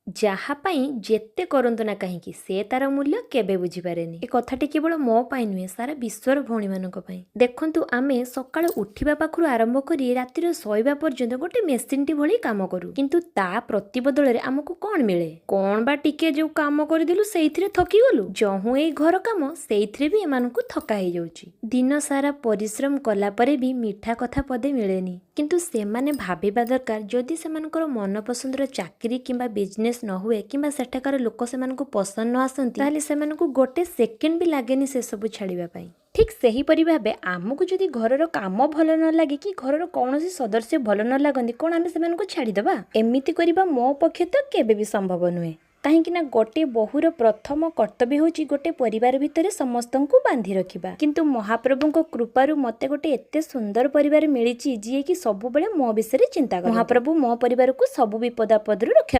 ଯାହା ପାଇଁ ଯେତେ କରନ୍ତୁ ନା କାହିଁକି, ସେ ତାର ମୂଲ୍ୟ କେବେ ବୁଝିପାରେନି। ଏ କଥାଟି କେବଳ ମୋ ପାଇଁ ନୁହେଁ, ସାରା ବିଶ୍ୱର ଭଉଣୀମାନଙ୍କ ପାଇଁ। ଦେଖନ୍ତୁ, ଆମେ ସକାଳୁ ଉଠିବା ପାଖରୁ ଆରମ୍ଭ କରି ରାତିରେ ଶୋଇବା ପର୍ଯ୍ୟନ୍ତ ଗୋଟେ ମେସିନଟି ଭଳି କାମ କରୁ। କିନ୍ତୁ ତା ପ୍ରତିବଦଳରେ ଆମକୁ କ'ଣ ମିଳେ? କ'ଣ ବା ଟିକେ ଯୋଉ କାମ କରିଦେଲୁ, ସେଇଥିରେ ଥକିଗଲୁ। ଯହୁଁ ଏଇ ଘର କାମ, ସେଇଥିରେ ବି ଏମାନଙ୍କୁ ଥକା ହେଇଯାଉଛି। ଦିନ ସାରା ପରିଶ୍ରମ କଲା ପରେ ବି ମିଠା କଥା ପଦେ ମିଳେନି। କିନ୍ତୁ ସେମାନେ ଭାବିବା ଦରକାର, ଯଦି ସେମାନଙ୍କର ମନପସନ୍ଦର ଚାକିରି କିମ୍ବା ବିଜନେସ୍ ନ ହୁଏ କିମ୍ବା ସେଠାକାର ଲୋକ ସେମାନଙ୍କୁ ପସନ୍ଦ ନ ଆସନ୍ତି, ତାହେଲେ ସେମାନଙ୍କୁ ଗୋଟେ ସେକେଣ୍ଡ ବି ଲାଗେନି ସେସବୁ ଛାଡ଼ିବା ପାଇଁ। ଠିକ୍ ସେହିପରି ଭାବେ ଆମକୁ ଯଦି ଘରର କାମ ଭଲ ନ ଲାଗେ କି ଘରର କୌଣସି ସଦସ୍ୟ ଭଲ ନ ଲାଗନ୍ତି, କ'ଣ ଆମେ ସେମାନଙ୍କୁ ଛାଡ଼ିଦେବା? ଏମିତି କରିବା ମୋ ପକ୍ଷେ ତ କେବେ ବି ସମ୍ଭବ ନୁହେଁ। କାହିଁକି ନା ଗୋଟେ ବୋହୂର ପ୍ରଥମ କର୍ତ୍ତବ୍ୟ ହେଉଛି ଗୋଟେ ପରିବାର ଭିତରେ ସମସ୍ତଙ୍କୁ ବାନ୍ଧି ରଖିବା। କିନ୍ତୁ ମହାପ୍ରଭୁଙ୍କ କୃପାରୁ ମୋତେ ଗୋଟେ ଏତେ ସୁନ୍ଦର ପରିବାର ମିଳିଛି, ଯିଏକି ସବୁବେଳେ ମୋ ବିଷୟରେ ଚିନ୍ତା କରେ। ମହାପ୍ରଭୁ ମୋ ପରିବାରକୁ ସବୁ ବିପଦ ଆପଦରୁ ରକ୍ଷା